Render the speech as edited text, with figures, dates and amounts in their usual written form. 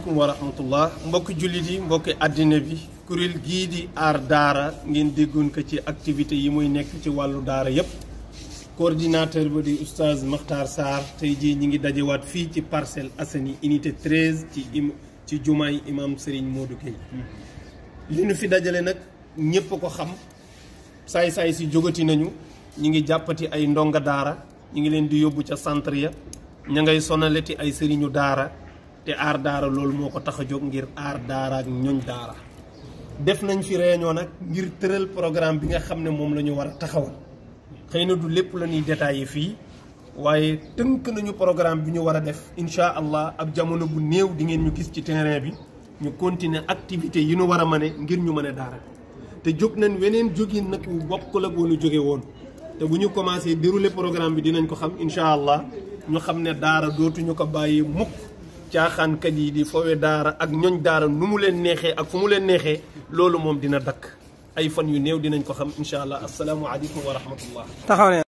wa rahmatullah mbokki jullit yi mbokki àddina bi kuréel gii di aar daara ngeen déggoon ko ci activité yi muy nekk ci wàllu daara yépp coordinateur ba di oustaz Makhtar Sarr tey jii ñi ngi dajewaat fii ci Parcelles Assainies unité 13 ci jumaay imam Serigne Modou Gueye li ñu fi dajale nag ñépp ko xam saay-saay si jógati nañu ñi ngi jàppati ay ndonga daara ñi ngi leen di yóbbu ca centre ya ña ngay sonaleti ay sëriñu daara te aar daara loolu moo ko tax a jóg ngir aar daara ak ñoñ daara def nañ fi réunion nag ngir tëral programme bi nga xam ne moom la ñu war a taxawal xëy na du lépp la ñuy détaillé fii waaye tënk nañu programme bi ñu war a def incha allah ab jamono bu néew di ngeen ñu gis ci terrain bi ñu continuer activité yi ñu war a mane ngir ñu mën a daara te jóg nañ weneen jógin nag wu bokkul ak woonu jóge woon te bu ñu commencé dérouler programme bi dinañ ko xam incha allah ñu xam ne daara dootuñu ko bàyyi mukk caaxaankat yi di fowe daara ak ñoñ daara nu mu leen neexee ak fu mu leen neexee loolu moom dina dakk ay fan yu néew dinañ ko xam incha allah asalaamualeykum wa rahmatullah.